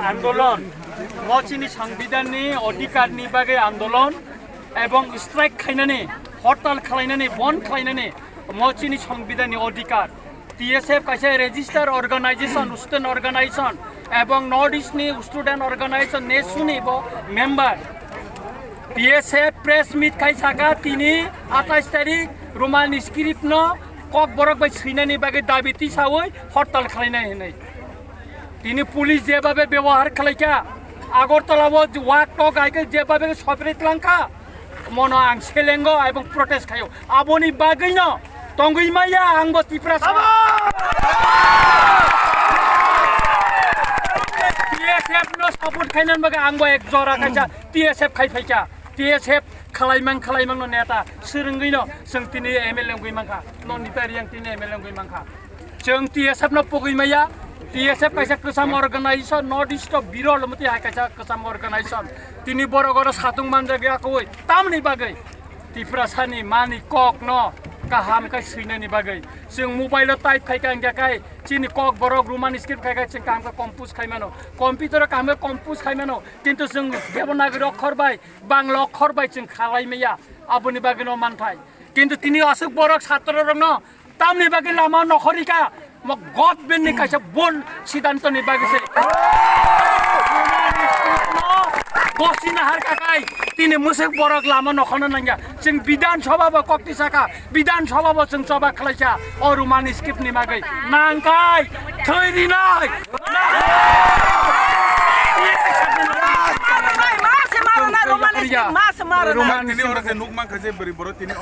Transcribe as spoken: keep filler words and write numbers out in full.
Andolon, mo chini songbidanni odhikarni bagwi andolon ebong strike khainani, hortal khlainani, bond khlainani, mo chini songbidanni odhikar. T S F kaisa register organization, student organization, ebong North East ni student organization, nesu ni bo member. T S F press meet khai saka tini atais tarik Roman script no kokborok bai swinani bagwi dabi tisawi hortal khlainai hinwi. Tini police jebabe bebohar khlaikha, Agartala o wak tok hai khe jebabe sopre tlangkha, mono ang selengo ebong protest khaio. Aboni bagwino tongwi maya ang bo Tiprasa. T S F no support khainani bagwi ang bo ek jora kaisa T S F khai phaikha. T S F khwlaimang khwlaimang no neta swrwngwi no chwng tini M L A wngwi mankha. Nonita Riyang tini M L A wngwi mankha. Chwng T S F no pogwi maya. T S F kaisa kwcham organization, North East o birol mwtwi hai kaisa kwcham organization. Tini borok oro satung manjak ya koi tamni bagwi. Tiprasani mani kok no kaham khe swinani bagwi. Chwng mobile o type khai kha, hingkha khai chini kok borok Roman script khai kha chwng kaham khe compose khai mano. Computer o kaham khe compose khai mano. Kintu chwng Devanagari okhor bai, Bangla okhor bai chwng khalai maya. Aboni bagwi no manthai. Kintu tini aswk borok satro rok no tamni bagwi lama nokhorika, mo government ni kaisa bol siddhanto ni bagwi se. Gosi nahar kakai, tini musuk borok lama nokhorna nangya. Chwng Bidhan Sabha bo kokti saka, Bidhan Sabha bo chwng choba khlaisa, o Roman script ni bagwi. Nangkai, thwi rinai. Roman Tini oro je nuk mankha je bwrwi borok tini